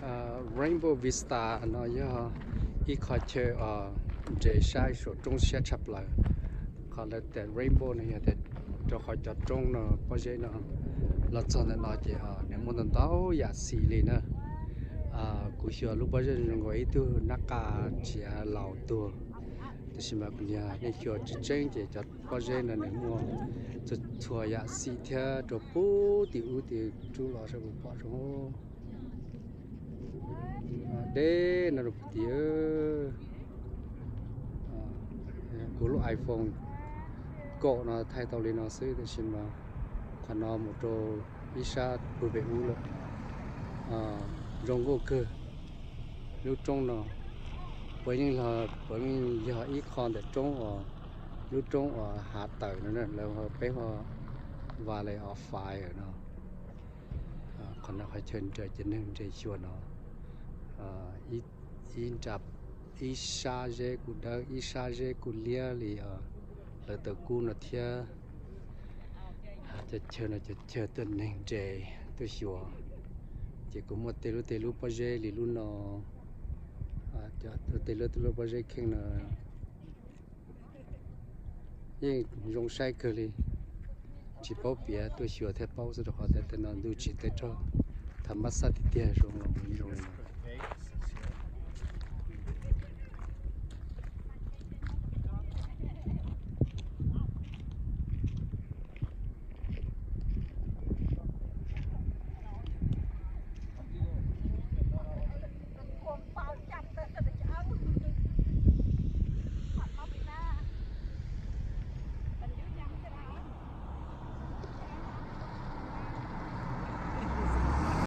Rainbow Vista no yog ib qho chaw nres saib saum roob siab tshaj plaws. Qhov lawv tias Rainbow no yog tias rau qhov cov roob no pob zeb no los txog ntawm no ces nws muaj ntau ntau yam xim li na. Kuv xyuas lub pob zeb zoo nkaus ib tug nab qa tsiav laus tuag, tab sis mas kuv yog nej xyuas tseeb tseeb ces cov pob zeb no nws muaj txhua txhua yam xim thiab rau puag tim ub tim rub los saib puas pom zoo. Deb no rau puag tim. Kuv lub iPhone kaum no thaij tau li no xwb, tab sis mas qhov no mus rau ib sab puag pem ub lawm. Zoo nkauj kawg lub roob no. Puav leej, puav leej yog ib qho ntawm roob uas, lub roob uas hav tawm no na, lawv peb hu Valley of Fire no. Qhov no qhov chaw nres cov neeg nres xyuas no. Ib sab zeb kuj dawb ib sab zeb kuj liab li lawv tawm kub no thiab. Cov chaw no cov chaw tuaj neeg nres tuaj xyuas. Ces kuv muaj tej lub tej lub pob zeb li lub no, tej lub tej lub pob zeb kheej no yeej zoo saib kawg li. Tsis paub piav, tuaj xyuas thiaj paub xwb rau qhov tias tej no ntuj tsim teb rog, tham mab xab tiag tiag zoo los zoo li no.